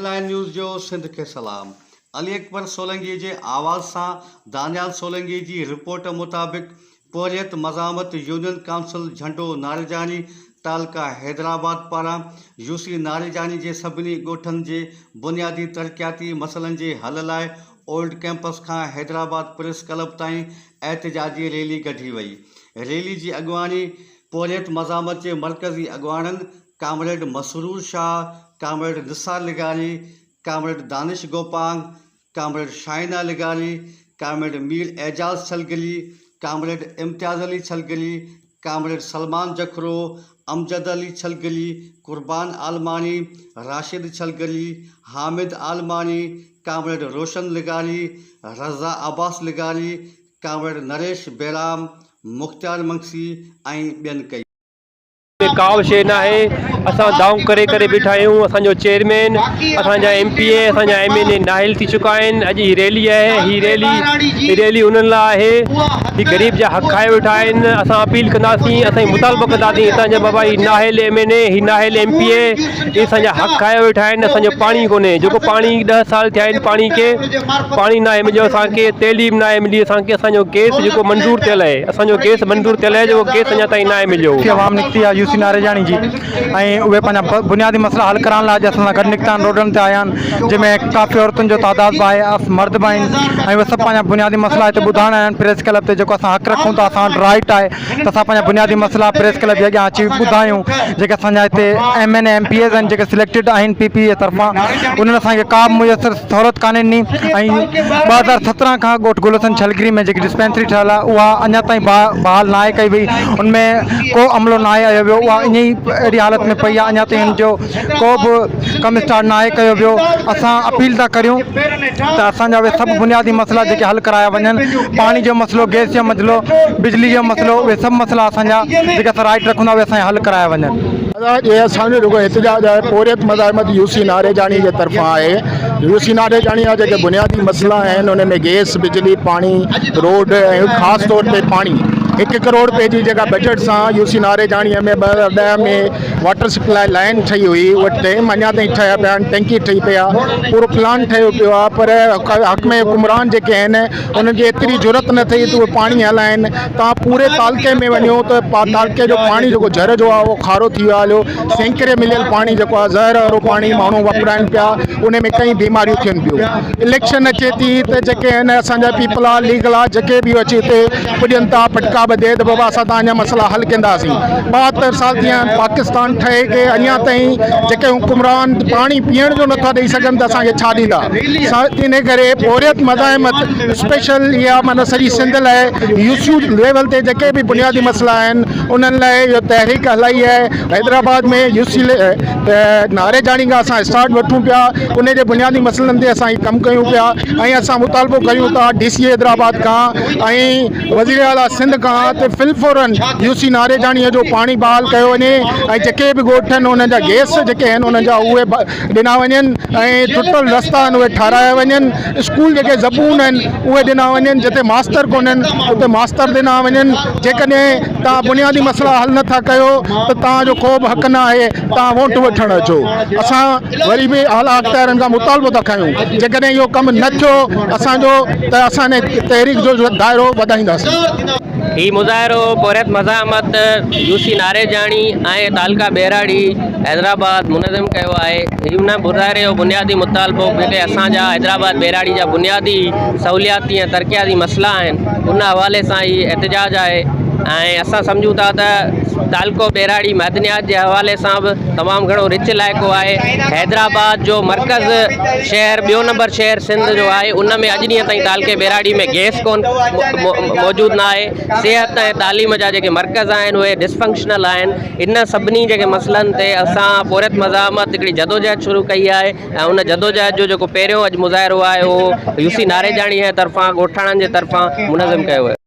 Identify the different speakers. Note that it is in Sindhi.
Speaker 1: هيڊلائن نيوز جو سنڌ کي سلام علي اڪبر سولنگي جي آواز سان دانيال سولنگي جي رپورٽ مطابق پورهيت مزاحمت يونين ڪائونسل جهنڊو ناريجاڻي تعلقه حيدرآباد پاران يوسي ناريجاڻي جي سڀني ڳوٺن جي بنيادي ترقياتي مسئلن جي حل لاء اولڊ ڪئمپس کان حيدرآباد پريس ڪلب تائين احتجاجي ريلي ڪڍي وئي ريلي جي اڳواڻي پورهيت مزاحمت جي مرڪزي اڳواڻن ڪامريڊ مسرور شاهه، ڪامريڊ نثار لغاري، ڪامريڊ دانش گوپانگ، ڪامريڊ شاهينه لغاري، comrade Mir Ejaz Chhalgari, comrade Imtiaz Ali Chhalgari, comrade Salman Jakhro, Amjad Ali Chhalgari, Qurban Almani, Rashid Chhalgari, Hamid Almani, comrade Roshan لغاري، رضا عباس لغاري، ڪامريڊ نريش بيرام، مختيار منگسي ۽ ٻين ڪئي.
Speaker 2: ۾ ڪا به شيء ناهي اسان دانهون ڪري ڪري بيٺا آهيون اسان جو چيئرمين اسان جا ايم پي اي اسان جا ايم اين اي نااهل ٿي چڪا آهن اڄ هي ريلي آهي هي ريلي هي ريلي انهن لاء آهي هي غريب جا حق کائي ويٺا آهن اسان اپيل ڪنداسين اسان مطالبو ڪنداسين هتان جا بابا هي نااهل ايم اين اي هي نااهل ايم پي اي هي اسان جا حق کائي ويٺا آهن اسان جو پاڻي ڪونهي جيڪو پاڻي ڏهه سال ٿيا آهن پاڻي کي پاڻي ناهي مليو اسان کي تعليم ناهي ملي اسان کي اسان جو گيس جيڪو منظور ٿيل آهي اسان جو گيس منظور ٿيل آهي جيڪو گيس اڃا تائين ناهي مليو.
Speaker 3: عوام نڪتي آهي يو سي ناريجاڻي جي ۽ اهي پنهنجا بنيادي مسئلا حل ڪرائڻ لاء اڄ اسان سان گڏ نڪتا آهن روڊن تي آيا آهن جنهن ۾ ڪافي عورتن جو تعداد به آهي مرد به آهن ۽ اهي سڀ پنهنجا بنيادي مسئلا هتي ٻڌائڻ آيا آهن پريس ڪلب تي جيڪو اسان حق رکون ٿا اسان وٽ رائيٽ آهي ته اسان پنهنجا بنيادي مسئلا پريس ڪلب جي اڳيان اچي ٻڌايون جيڪي اسان جا هتي M N A M P As آهن جيڪي سليڪٽيڊ آهن پي پي جي طرفان انهن اسان کي ڪا به ميسر سهولت ڪانهي ڏني ۽ 2017 کان ڳوٺ گل حسن ڇلگري ۾ جيڪي ڊسپينسري ٺهيل آهي اها اڃا تائين بحال ناهي ڪئي وئي ان ۾ ڪو عملو ناهي آيو ويو اها ائين ئي اهڙي حالت ۾ پئي آهي اڃا تائين ان جو ڪو به ڪم اسٽارٽ ناهي ڪيو ويو اسان اپيل ٿا ڪريون ته اسان جا اهي سڀ بنيادي مسئلا جيڪي حل ڪرايا وڃن پاڻي جو مسئلو گئس جو مسئلو بجلي جو مسئلو اهي سڀ مسئلا اسان جا جيڪي اسان رائٽ رکون ٿا اهي اسان جا حل ڪرايا وڃن.
Speaker 4: دادا هي اسان جو جيڪو احتجاج آهي پورهيت مزاحمت يو سي ناريجاڻي جي طرفان آهي يو سي ناريجاڻي جا جيڪي بنيادي مسئلا آهن ان ۾ گئس بجلي پاڻي روڊ ۽ خاص طور تي پاڻي هڪ ڪروڙ روپئي جي جيڪا بجيٽ سان يو سي ناريجاڻي ۾ 2010 ۾ واٽر سپلاء لائين ٺهي هئي اهي ڊيم اڃا تائين ٺهيا پيا آهن ٽينڪي ٺهي پئي آهي پورو پلان ٺهيو پيو آهي پر حق ۾ حڪمران جيڪي آهن انهن کي ايتري جرئت نه ٿي ته اهي پاڻي هلائن تان پوري تعلقي ۾ وڃو ته تعلقي جو پاڻي جيڪو جر جو آهي اهو کارو ٿي ويو آهي هليو سينڪري مليل پاڻي جيڪو آهي زهر وارو پاڻي ماڻهو واپرائن پيا ان ۾ ڪئي بيماريون ٿين پيون اليڪشن اچي ٿي ته جيڪي آهن اسان جا پيپلا ليگلا جيڪي به اچي اتي پڄن ٿا پٽڪا ٻڌي ته بابا اسان توهان جا مسئلا حل ڪنداسين 72 سال ٿي ويا آهن پاڪستان ٺهي کي اڃا تائين جيڪي حڪمران پاڻي پيئڻ جو نٿا ڏئي سگهن ته اسان کي ڇا ڏيندا ان ڪري پورهيت مزاحمت اسپيشل اها معنيٰ سڄي سنڌ لاء يو سي ليول تي جيڪي به بنيادي مسئلا آهن انهن لاء اهو تحريڪ هلائي آهي حيدرآباد ۾ يو سي ناريجاڻي کان اسان اسٽارٽ وٺون پيا ان جي بنيادي مسئلن تي اسان هي ڪم ڪيون پيا ۽ اسان مطالبو ڪيون ٿا ڊي سي حيدرآباد کان ۽ وزير اعليٰ سنڌ کان ته في الفورن يو سي ناريجاڻي جو پاڻي بحال ڪيو وڃي ۽ جيڪي به ڳوٺ آهن انهن جا گيس جيڪي آهن انهن جا اهي ڏنا وڃن ۽ ٽٽل رستا آهن اهي ٺارايا وڃن اسڪول جيڪي زبون آهن اهي ڏنا وڃن جتي ماستر ڪونهن اتي ماستر ڏنا وڃن جيڪڏهن توهان بنيادي مسئلا حل نٿا ڪيو ته توهان جو ڪو به حق نه آهي توهان ووٽ وٺڻ اچو اسان وري به اعليٰ اختيارين کان مطالبو ٿا ڪيون جيڪڏهن اهو ڪم نه ٿيو اسان جو ته اسان ان تحريڪ جو دائرو وڌائينداسين.
Speaker 5: هي مظاهرو پورهيت مزاحمت يو سي ناريجاڻي ۽ تعلقه ٻهراڙي حيدرآباد منظم ڪيو آهي. هن مظاهري جو بنيادي مطالبو جيڪي اسان جا حيدرآباد ٻهراڙي جا بنيادي سهولياتي ۽ ترقياتي مسئلا آهن ان حوالي سان هي احتجاج آهي ۽ اسان سمجهون ٿا ته تعلقو ٻهراڙي معدنيات جي حوالي سان به تمام گهڻو رچ علائقو آهي حيدرآباد جو مرڪز شهر ٻيو نمبر شهر سنڌ جو آهي ان ۾ اڄ ڏينهن تائين تعلقي ٻهراڙي ۾ گئس ڪون موجود نه آهي صحت ۽ تعليم جا جيڪي مرڪز آهن اهي ڊسفنڪشنل آهن ان سڀني جيڪي مسئلن تي اسان پورهيت مزاحمت هڪڙي جدوجهد شروع ڪئي آهي ۽ ان جدوجهد جو جيڪو پهريون اڄ مظاهرو آهي اهو يو سي ناريجاڻي جي طرفان ڳوٺاڻن جي طرفان منظم ڪيو ويو.